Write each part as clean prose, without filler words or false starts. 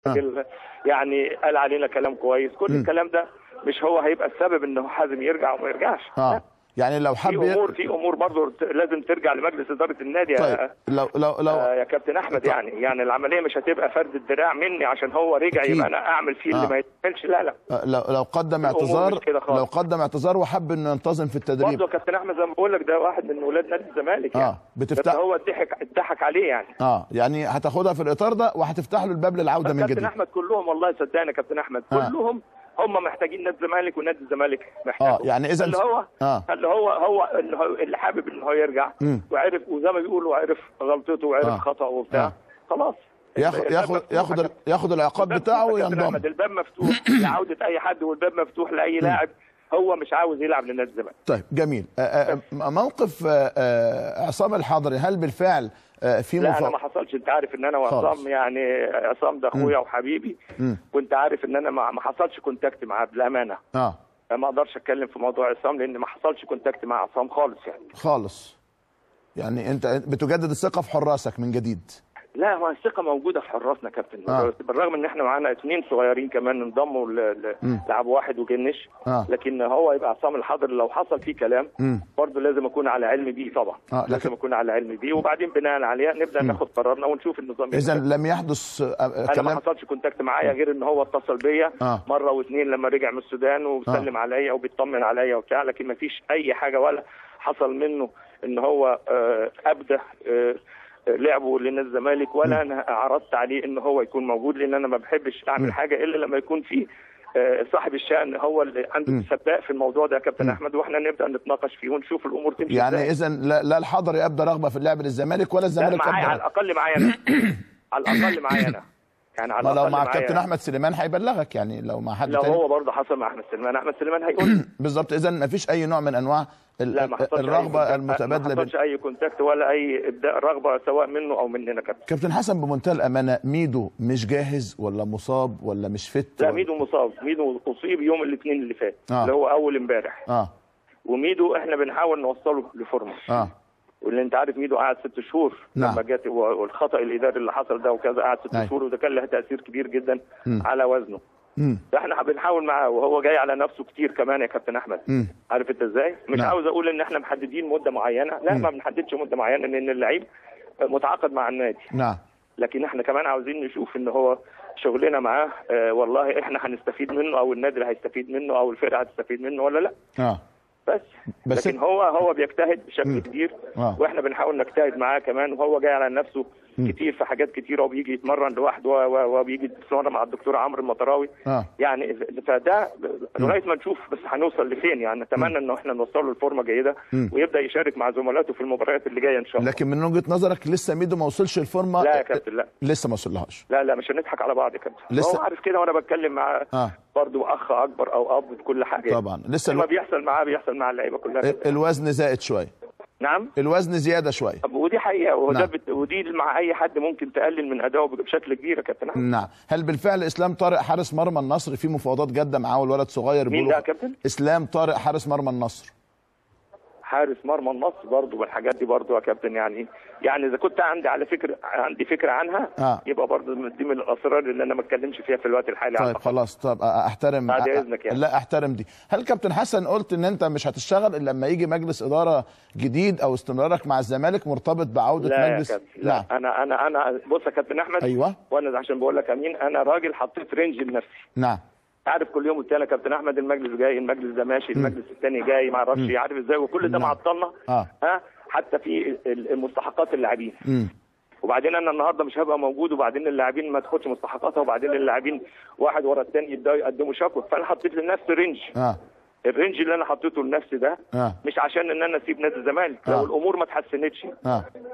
راجل يعني قال علينا كلام كويس، كل الكلام ده مش هو هيبقى السبب ان حازم يرجع وما يرجعش. يعني لو حب في امور برضه لازم ترجع لمجلس ادارة النادي. طيب لو لو لو يا كابتن احمد، يعني العملية مش هتبقى فرد الدراع مني عشان هو رجع يبقى انا اعمل فيه اللي ما يتعملش. لا لا، لو قدم اعتذار، لو قدم اعتذار وحب انه ينتظم في التدريب برضه يا كابتن احمد، زي ما بقول لك ده واحد من ولاد نادي الزمالك يعني. بتفتح، بس هو اتضحك عليه يعني. يعني هتاخدها في الاطار ده وهتفتح له الباب للعودة من جديد. كابتن احمد كلهم والله صدقني يا كابتن احمد كلهم هم محتاجين نادي الزمالك ونادي الزمالك محتاجه. يعني اذا اللي هو هو اللي حابب ان هو يرجع وعرف، وزي ما بيقولوا عرف غلطته وعرف خطأه وبتاع، خلاص ياخد العقاب بتاعه وينضم. الباب مفتوح لعودة اي حد، والباب مفتوح لاي لاعب هو مش عاوز يلعب لنادي الزمالك. طيب جميل. موقف عصام الحضري، هل بالفعل في لا انا ما حصلش، انت عارف ان انا وعصام يعني عصام ده اخويا وحبيبي، وانت عارف ان انا ما حصلش contact معاه بالامانة. ما اقدرش اتكلم في موضوع عصام لان ما حصلش contact مع عصام خالص يعني. خالص. يعني انت بتجدد الثقة في حراسك من جديد؟ لا، هو الثقة موجودة في حراسنا كابتن، بالرغم ان احنا معانا 2 صغيرين كمان انضموا لعبوا واحد وجنش، لكن هو يبقى عصام الحضري لو حصل فيه كلام برضه لازم اكون على علم بيه طبعا. لازم اكون على علم بيه، وبعدين بناء عليه نبدا ناخد قرارنا ونشوف النظام. اذا لم يحدث كلام؟ انا ما حصلش contact معايا غير ان هو اتصل بيا مرة واثنين لما رجع من السودان وسلم عليا وبيطمن عليا وبتاع، لكن ما فيش اي حاجة ولا حصل منه ان هو ابدا لعبه لنادي الزمالك، ولا انا عرضت عليه ان هو يكون موجود، لان انا ما بحبش اعمل حاجة الا لما يكون في صاحب الشأن هو اللي عنده سباق في الموضوع ده يا كابتن احمد، واحنا نبدا نتناقش فيه ونشوف الامور تمشي يعني. اذا لا الحضري ابدى رغبة في اللعب للزمالك ولا الزمالك ابدى، على الاقل معايا انا، على الاقل معايا انا يعني، على لو مع الكابتن احمد سليمان هيبلغك يعني، لو مع حد لو تاني. هو برضه حصل مع احمد سليمان، احمد سليمان هيقول بالظبط. اذا ما فيش اي نوع من انواع الرغبة المتبادلة، ما حصلش اي contact ولا اي ابداء رغبة سواء منه او مننا. كابتن حسن، بمنتهى الامانة، ميدو مش جاهز ولا مصاب ولا مش fit؟ لا ميدو مصاب، ميدو اصيب يوم الاثنين اللي فات، اللي هو اول امبارح. وميدو احنا بنحاول نوصله لفورمه. واللي انت عارف ميدو قعد 6 شهور لما جت والخطا الاداري اللي حصل ده وكذا، قعد 6 شهور، وده كان له تاثير كبير جدا على وزنه. فاحنا بنحاول معاه، وهو جاي على نفسه كتير كمان يا كابتن احمد. عارف انت ازاي؟ مش عاوز اقول ان احنا محددين مده معينة، لا ما بنحددش مده معينة لان اللعيب متعاقد مع النادي. لكن احنا كمان عاوزين نشوف ان هو شغلنا معاه والله احنا هنستفيد منه، او النادي هيستفيد منه، او الفرقة هتستفيد منه ولا لا. بس لكن هو بيجتهد بشكل كبير، واحنا بنحاول نجتهد معاه كمان، وهو جاي على نفسه كتير في حاجات كتيرة، وبيجي يتمرن لوحده وبيجي يتمرن مع الدكتور عمرو المطراوي. يعني فده لغاية ما نشوف بس هنوصل لفين يعني. نتمنى ان احنا نوصل له الفورمة جيدة ويبدا يشارك مع زملاته في المباريات اللي جاية ان شاء الله. لكن من وجهه نظرك لسه ميدو ما وصلش الفورمة؟ لا يا كابتن، لا لسه ما وصلهاش. لا لا، مش هنضحك على بعض يا كابتن، لسه هو عارف كده، وانا بتكلم مع برضه اخ اكبر او اب بكل حاجة طبعا. لسه ما بيحصل معاه بيحصل مع اللعيبة كلها. الوزن زائد شوية. نعم، الوزن زيادة شوية. طب ودي حقيقة، وده ودي مع اي حد ممكن تقلل من ادائه بشكل كبير يا كابتن احمد. نعم. هل بالفعل اسلام طارق حارس مرمى النصر في مفاوضات جاده معاه والولد صغير؟ مين ده يا كابتن؟ اسلام طارق حارس مرمى النصر. حارس مرمى النصر برضه والحاجات دي برضه يا كابتن، يعني اذا كنت عندي على فكرة، عندي فكرة عنها يبقى برضه دي من الاسرار اللي انا ما اتكلمش فيها في الوقت الحالي. طيب خلاص، طب احترم بعد اذنك يعني. لا احترم دي. هل كابتن حسن قلت ان انت مش هتشتغل الا لما يجي مجلس ادارة جديد، او استمرارك مع الزمالك مرتبط بعوده لا مجلس؟ يا كابتن، لا. انا انا بص يا كابتن احمد، ايوه، وانا عشان بقول لك امين، انا راجل حطيت range لنفسي. نعم. عارف كل يوم قلت لك يا كابتن احمد المجلس جاي، المجلس ده ماشي، المجلس الثاني جاي، ما اعرفش عارف ازاي، وكل ده معطلنا حتى في المستحقات اللاعبين. وبعدين انا النهارده مش هبقى موجود، وبعدين اللاعبين ما تاخدش مستحقاتها، وبعدين اللاعبين واحد ورا الثاني يبداوا يقدموا شكوى. فانا حطيت لنفسي range. ال range اللي انا حطيته لنفسي ده مش عشان ان انا اسيب نادي الزمالك. لو الامور ما اتحسنتش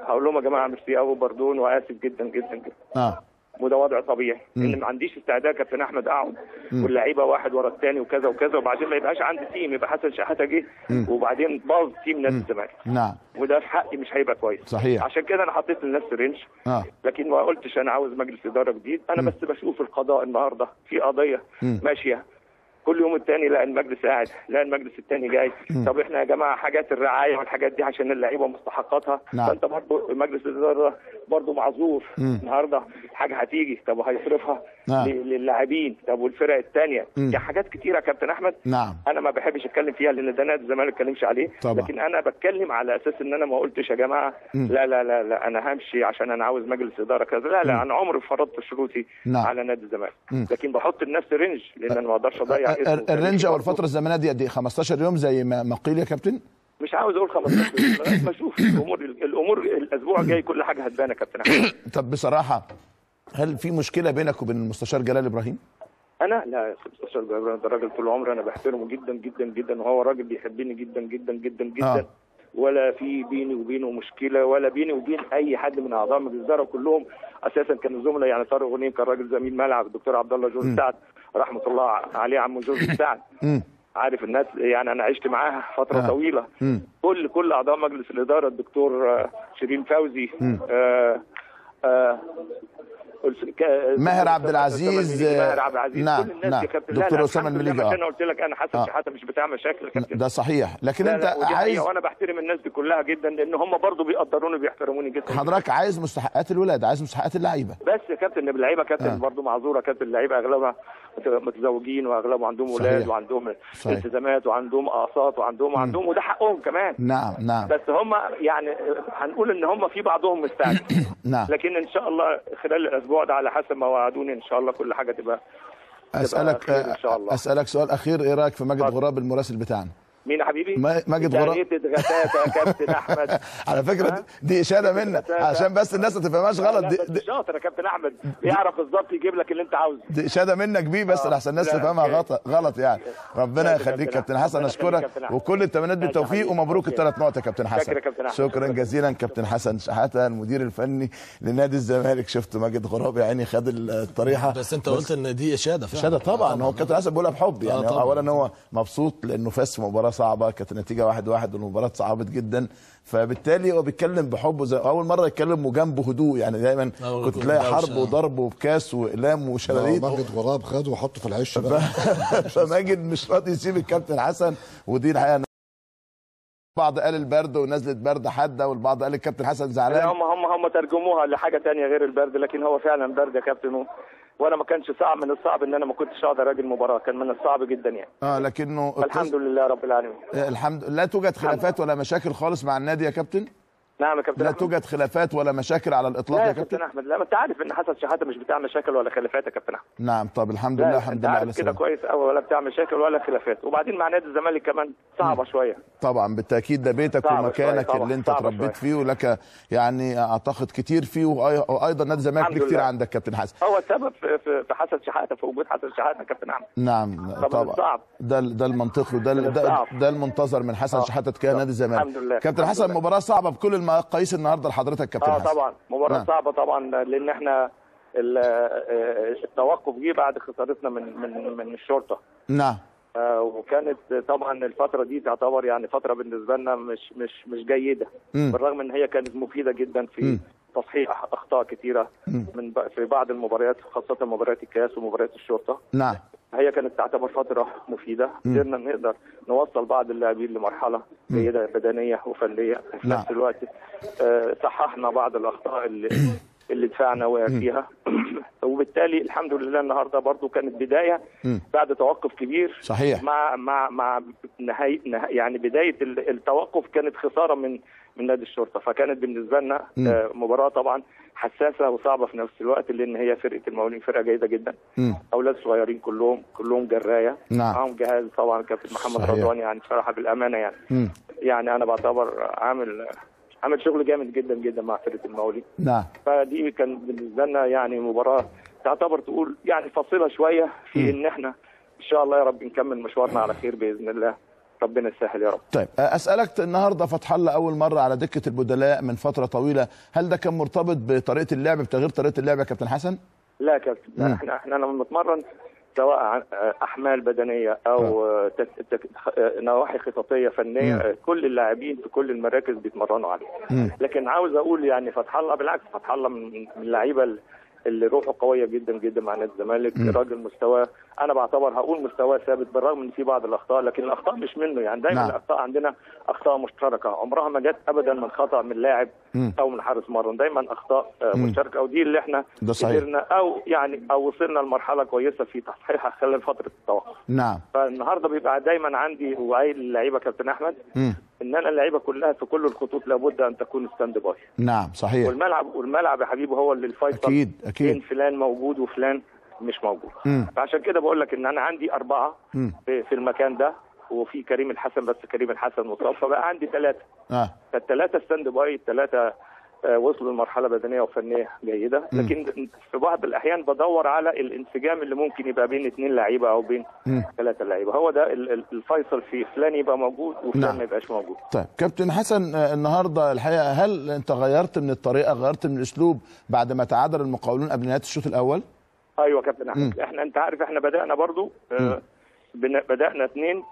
هقول لهم يا جماعة ميرسي قوي pardon، واسف جدا جدا جدا. وده وضع طبيعي، ان ما عنديش استعداد كابتن احمد اقعد واللعيبة واحد ورا الثاني وكذا وكذا، وبعدين ما يبقاش عندي team، يبقى حسن شحاته جه وبعدين باظ team نادي الزمالك. نعم. وده في حقي مش هيبقى كويس. صحيح. عشان كده انا حطيت لنفسي range. لكن ما قلتش انا عاوز مجلس ادارة جديد، انا بس بشوف القضاء النهارده في قضية ماشية كل يوم الثاني، لا المجلس قاعد، لا المجلس الثاني جاي. طب احنا يا جماعة حاجات الرعاية والحاجات دي عشان اللعيبة مستحقاتها. نعم. فانت برضه مجلس الادارة برضه معذور. النهارده حاجة هتيجي، طب وهيصرفها للاعبين، طب والفرق الثانية، يعني حاجات كتيرة يا كابتن احمد. نعم. انا ما بحبش اتكلم فيها لان ده نادي الزمالك ما اتكلمش عليه طبعا. لكن انا بتكلم على اساس ان انا ما قلتش يا جماعة لا لا لا لا انا همشي عشان انا عاوز مجلس ادارة كذا، لا لا انا عمري فرضت شروطي على نادي الزمالك، لكن بحط لنفسي range لان انا ما اقدرش اضيع ال range او الفترة الزمنية دي قد ايه؟ 15 يوم زي ما قيل يا كابتن؟ مش عاوز اقول 15 يوم لغاية ما اشوف الامور الاسبوع الجاي كل حاجة هتبان يا كابتن احمد. طب بصراحة هل في مشكلة بينك وبين المستشار جلال ابراهيم؟ انا لا، المستشار جلال ابراهيم ده راجل طول عمري انا بحترمه جدا جدا جدا، وهو راجل بيحبني جدا جدا جدا جدا. ولا في بيني وبينه مشكلة، ولا بيني وبين اي حد من اعضاء مجلس الادارة، كلهم اساسا كانوا زملاء. يعني طارق غنيم كان راجل زميل ملعب، الدكتور عبد الله جورج سعد رحمه الله عليه، عمو جورج سعد عارف الناس، يعني انا عشت معاها فترة طويلة. كل اعضاء مجلس الادارة، الدكتور شيرين فوزي، ماهر عبد العزيز، نعم كل الناس. نعم. دكتور اسامة المليجي. انا قلت لك انا حسن شحاته مش بتاع مشاكل كابتن، ده صحيح، لكن انت عايز، وانا بحترم الناس دي كلها جدا لان هم برضو بيقدروني وبيحترموني جدا. حضرتك عايز مستحقات الولاد، عايز مستحقات اللعيبة بس يا كابتن. اللعيبة كابتن برضو معذوره كابتن، اللعيبة اغلبها متزوجين واغلبهم عندهم اولاد وعندهم التزامات وعندهم اقساط وعندهم وده حقهم كمان. نعم نعم. بس هم يعني هنقول ان هم في بعضهم مستعجل. نعم. لكن ان شاء الله خلال الاسبوع ده على حسب ما وعدوني ان شاء الله كل حاجة تبقى. اسالك إن شاء الله. اسالك سؤال اخير، ايه رايك في ماجد غراب المراسل بتاعنا؟ مين يا حبيبي؟ ماجد غراب. غتاتة يا كابتن احمد. على فكرة دي اشاده منك عشان بس الناس ما تفهمهاش غلط. دي شاطر يا كابتن احمد، بيعرف بالظبط يجيب لك اللي انت عاوزه. دي اشاده منك بيه بس لحسن الناس تفهمها غلط يعني. ربنا يخليك كابتن حسن، اشكرك وكل التمنيات بالتوفيق ومبروك الثلاث نقط يا كابتن حسن. شكرا جزيلا كابتن حسن شحاته المدير الفني لنادي الزمالك. شفت ماجد غراب يا عيني خد الطريحه، بس انت قلت ان دي اشاده فعلا. اشاده طبعا، هو كابتن حسن بيقولها بحب يعني. اولا هو مبسوط لانه فاز في مباراة صعبة، كانت النتيجة 1-1 والمباراة صعبت جدا، فبالتالي هو بيتكلم بحب، زي اول مرة يتكلم وجنبه هدوء يعني. دايما كنت تلاقي حرب وضرب وبكاس واقلام وشلاليت. ماجد غراب خده وحطه في العش بقى. فماجد مش راضي يسيب الكابتن حسن، ودي الحقيقة البعض قال البرد ونزلت برد حادة، والبعض قال الكابتن حسن زعلان. هم ترجموها لحاجة ثانية غير البرد، لكن هو فعلا برد يا كابتن. وانا ما كانش صعب، من الصعب ان انا ما كنتش اقدر اجي المباراة، كان من الصعب جدا يعني. لكنه الحمد لله رب العالمين. الحمد لا توجد خلافات ولا مشاكل خالص مع النادي يا كابتن؟ نعم يا كابتن. لا توجد خلافات ولا مشاكل على الاطلاق يا كابتن احمد؟ لا، ما انت عارف ان حسن شحاته مش بتاع مشاكل ولا خلافات يا كابتن احمد. نعم. طب الحمد لله، الحمد لله على كده كويس قوي، ولا بتاع مشاكل ولا خلافات. وبعدين مع نادي الزمالك كمان صعبة شوية. طبعا بالتاكيد، ده بيتك ومكانك اللي انت اتربيت فيه، ولك يعني اعتقد كتير فيه، وايضا نادي الزمالك ليه كتير عندك كابتن حسن. هو السبب في حسن شحاته، في وجود حسن شحاته كابتن احمد. نعم طبعا، ده المنطقي وده ده المنتظر من حسن شحاته تجاه نادي الزمالك. الحمد لله كابتن حسن. مباراة صعبة بكل المقاييس النهارده لحضرتك كابتن حسن. طبعا مباراة صعبة طبعا، لان احنا التوقف جه بعد خسارتنا من الشرطة. نعم. وكانت طبعا الفترة دي تعتبر يعني فترة بالنسبة لنا مش جيدة، بالرغم ان هي كانت مفيدة جدا في تصحيح اخطاء كثيرة من في بعض المباريات، خاصة مباريات الكاس ومباريات الشرطة. نعم. هي كانت تعتبر فترة مفيدة، قدرنا نقدر نوصل بعض اللاعبين لمرحلة جيدة بدنية وفنية، في نفس الوقت صححنا بعض الأخطاء اللي دفعنا وقع فيها. وبالتالي الحمد لله النهارده برضو كانت بداية بعد توقف كبير. صحيح. مع مع مع نهاية يعني بداية التوقف كانت خسارة من نادي الشرطة، فكانت بالنسبة لنا مباراة طبعا حساسة وصعبة في نفس الوقت، لان هي فرقه المقاولين فرقه جيدة جدا، اولاد صغيرين كلهم جرايه. نعم. معاهم جهاز طبعا كابتن محمد رضوان، يعني بصراحة بالامانة يعني يعني انا بعتبر عامل شغل جامد جدا جدا مع فرقه المقاولين. نعم. فدي كان بالنسبة لنا يعني مباراة تعتبر تقول يعني فاصلة شوية في ان احنا ان شاء الله يا رب نكمل مشوارنا على خير باذن الله، ربنا يسهل يا رب. طيب اسالك النهارده فتح الله اول مرة على دكه البدلاء من فترة طويلة، هل ده كان مرتبط بطريقة اللعب، بتغيير طريقه اللعب يا كابتن حسن؟ لا يا كابتن، احنا لما بنتمرن سواء احمال بدنية او نواحي خططيه فنية، كل اللاعبين في كل المراكز بيتمرنوا عليها. لكن عاوز اقول يعني فتح الله بالعكس، فتح الله من اللعيبة اللي روحه قوية جدا جدا مع نادي الزمالك. راجل مستواه، انا بعتبر هقول مستواه ثابت بالرغم ان في بعض الاخطاء، لكن الاخطاء مش منه يعني. دايما الاخطاء عندنا اخطاء مشتركة، عمرها ما جت ابدا من خطا من لاعب او من حارس مرمى، دايما اخطاء مشتركة، ودي اللي احنا قدرنا او يعني او وصلنا لمرحلة كويسة في تصحيحها خلال فترة التوقف. نعم. فالنهارده بيبقى دايما عندي وقايل للعيبة كابتن احمد ان انا اللعيبة كلها في كل الخطوط لابد ان تكون stand by. نعم صحيح. والملعب يا حبيبي هو اللي الفيصل، اكيد اكيد، بين فلان موجود وفلان مش موجود. فعشان كده بقول لك ان انا عندي 4 في المكان ده، وفي كريم الحسن، بس كريم الحسن مصاب، فبقى عندي 3. فالثلاثه stand by، الثلاثة وصلوا لمرحلة بدنية وفنيه جيدة، لكن في بعض الاحيان بدور على الانسجام اللي ممكن يبقى بين 2 لعيبة او بين 3 لعيبة. هو ده الفيصل، في فلان يبقى موجود وفلان ما يبقاش موجود. طيب كابتن حسن، النهارده الحقيقة هل انت غيرت من الطريقة، غيرت من الاسلوب بعد ما تعادل المقاولون قبل نهاية الشوط الاول؟ ايوه كابتن احمد، احنا انت عارف احنا بدانا برضو بدانا 2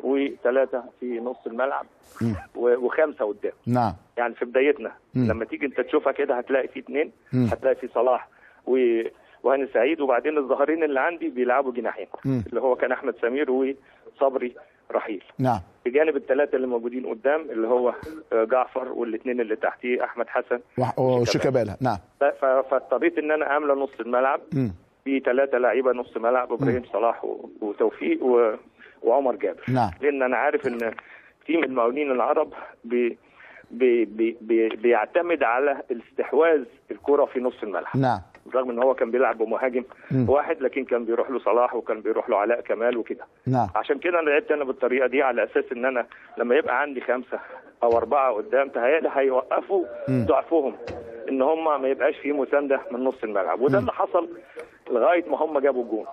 و3 في نص الملعب و5 قدام. نعم. يعني في بدايتنا لما تيجي انت تشوفها كده هتلاقي في 2، هتلاقي في صلاح وهاني سعيد، وبعدين الظهرين اللي عندي بيلعبوا جناحين، اللي هو كان احمد سمير وصبري رحيل. نعم. بجانب الثلاثة اللي موجودين قدام اللي هو جعفر والاثنين اللي تحتيه احمد حسن وشيكابالا. نعم. فاضطريت ان انا املى نص الملعب في 3 لعيبة نص ملعب، ابراهيم صلاح وتوفيق وعمر جابر. نعم. لان انا عارف ان team المقاولين العرب بي بي بي بي بيعتمد على الاستحواذ الكره في نص الملعب. نعم. رغم ان هو كان بيلعب بمهاجم واحد، لكن كان بيروح له صلاح وكان بيروح له علاء كمال وكده. نعم. عشان كده انا لعبت انا بالطريقة دي، على اساس ان انا لما يبقى عندي 5 أو 4 قدام تهيألي هيوقفوا ضعفهم، ان هم ما يبقاش في مساندة من نص الملعب، وده اللي حصل لغاية ما هم جابوا الجون.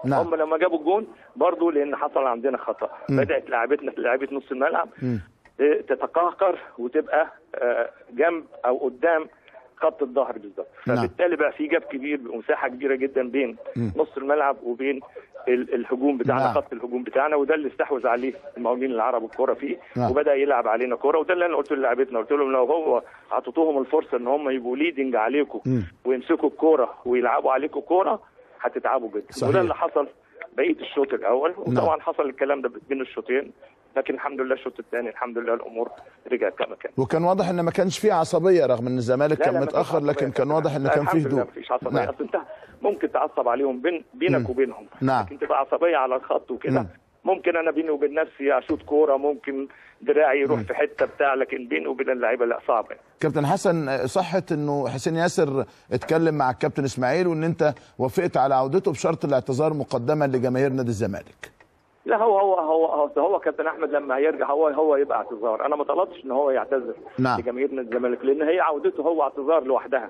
نعم. هم لما جابوا الجون برضو لان حصل عندنا خطأ، بدأت لعبتنا لعيبة نص الملعب تتقهقر وتبقى جنب او قدام خط الظهر بالظبط. فبالتالي بقى في gap كبير ومساحة كبيرة جدا بين نص الملعب وبين الهجوم بتاعنا. نعم. خط الهجوم بتاعنا، وده اللي استحوذ عليه المقاولين العرب الكورة فيه. نعم. وبدا يلعب علينا كورة، وده اللي انا قلت للاعبتنا، قلت لهم لو هو عطيتوهم الفرصة ان هم يبقوا leading عليكم ويمسكوا الكورة ويلعبوا عليكم كورة هتتعبوا جدا. صحيح. وده اللي حصل بقية الشوط الاول، وطبعا حصل الكلام ده بين الشوطين، لكن الحمد لله الشوط الثاني الحمد لله الامور رجعت كما كانت. وكان واضح ان ما كانش فيه عصبية رغم ان الزمالك كان متاخر، لكن كان واضح ان كان فيه هدوء. ما فيش عصبية. نعم. اصل انت ممكن تعصب عليهم بينك وبينهم. نعم. لكن تبقى عصبية على الخط وكده. ممكن انا بيني وبين نفسي اشوط كورة، ممكن دراعي يروح في حتة بتاع، لكن بيني وبين اللعيبة لا، صعب. كابتن حسن، صحة انه حسين ياسر اتكلم مع الكابتن اسماعيل وان انت وافقت على عودته بشرط الاعتذار مقدما لجماهير نادي الزمالك؟ لا، هو هو هو هو كابتن احمد لما هيرجع هو يبقى اعتذار. انا ما طلبتش ان هو يعتذر. نعم. لجماهير نادي الزمالك، لان هي عودته هو اعتذار لوحدها.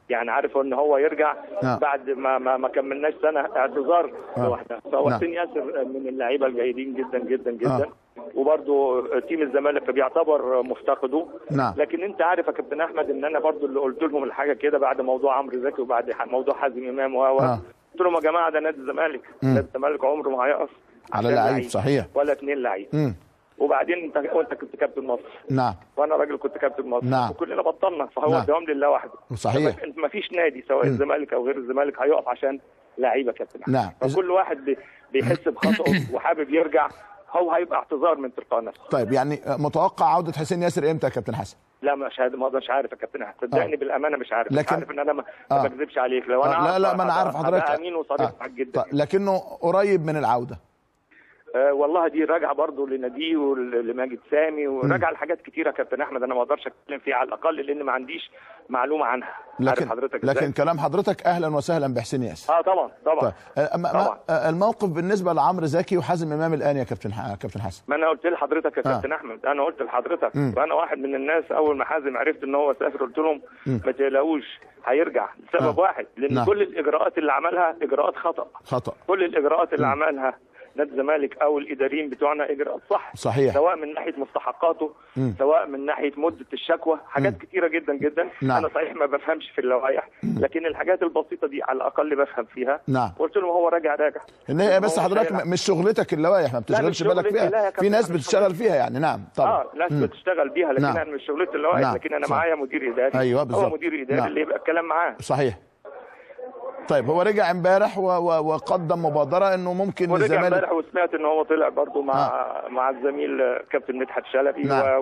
يعني عارف ان هو يرجع. نعم. بعد ما كملناش سنة اعتذار لوحدها. فهو نعم. حسين ياسر من اللعيبة الجيدين جدا جدا جدا. وبرده team الزمالك بيعتبر مفتقده. نعم. لكن انت عارف يا كابتن احمد ان انا برده اللي قلت لهم الحاجة كده بعد موضوع عمرو زكي وبعد موضوع حازم امام قلت لهم يا جماعة ده نادي الزمالك، نادي الزمالك عمره ما هيقف على لعيب. صحيح. ولا 2 لعيب. وبعدين انت كنت كابتن مصر. نعم. وانا راجل كنت كابتن مصر. نعم. وكلنا بطلنا، فهو نعم. الدوام لله وحده. صحيح. ما فيش نادي سواء الزمالك او غير الزمالك هيقف عشان لعيبة كابتن. نعم. فكل واحد بيحس بخطئه وحابب يرجع، هو هيبقى اعتذار من تلقاء نفسه. طيب يعني متوقع عوده حسين ياسر امتى يا كابتن حسن؟ لا مش عارف يا كابتن احمد، صدقني بالامانة مش عارف. لكن عارف ان انا ما بكذبش عليك، لو انا لا ما انا عارف حضرتك امين وصريح معاك جدا. لكنه قريب من العودة. والله دي راجعه برضه لناديه ولماجد سامي، وراجعه لحاجات كتيرة يا كابتن احمد، انا ما اقدرش اتكلم فيها على الاقل لان ما عنديش معلومة عنها. لكن حضرتك لكن كلام حضرتك اهلا وسهلا بحسين ياسر. طبعا طبعا. طيب. الموقف بالنسبة لعمرو زكي وحازم امام الان يا كابتن حسن؟ ما انا قلت لحضرتك يا كابتن احمد، انا قلت لحضرتك وانا واحد من الناس اول ما حازم عرفت ان هو سافر قلت لهم ما تقلقوش هيرجع لسبب واحد، لان كل الاجراءات اللي عملها اجراءات خطا. كل الاجراءات اللي عملها نادي الزمالك او الاداريين بتوعنا اجراءات صح، صحيح، سواء من ناحية مستحقاته، سواء من ناحية مده الشكوى، حاجات كتيرة جدا جدا. نعم. انا صحيح ما بفهمش في اللوائح، لكن الحاجات البسيطة دي على الاقل بفهم فيها. نعم. قلت لهم هو راجع. ان هي بس حضرتك مش شغلتك اللوائح، ما بتشغلش بالك فيها، في ناس بتشتغل فيها يعني. نعم طبعا. ناس بتشتغل بيها، لكن نعم. انا مش شغلتي اللوائح. نعم. لكن انا معايا مدير اداري. ايوه بالظبط، هو مدير اداري نعم. اللي يبقى الكلام معاه. صحيح. طيب هو رجع امبارح وقدم مبادرة انه ممكن الزمالك، رجع امبارح وسمعت ان هو طلع برضه مع مع الزميل كابتن مدحت شلبي. نعم.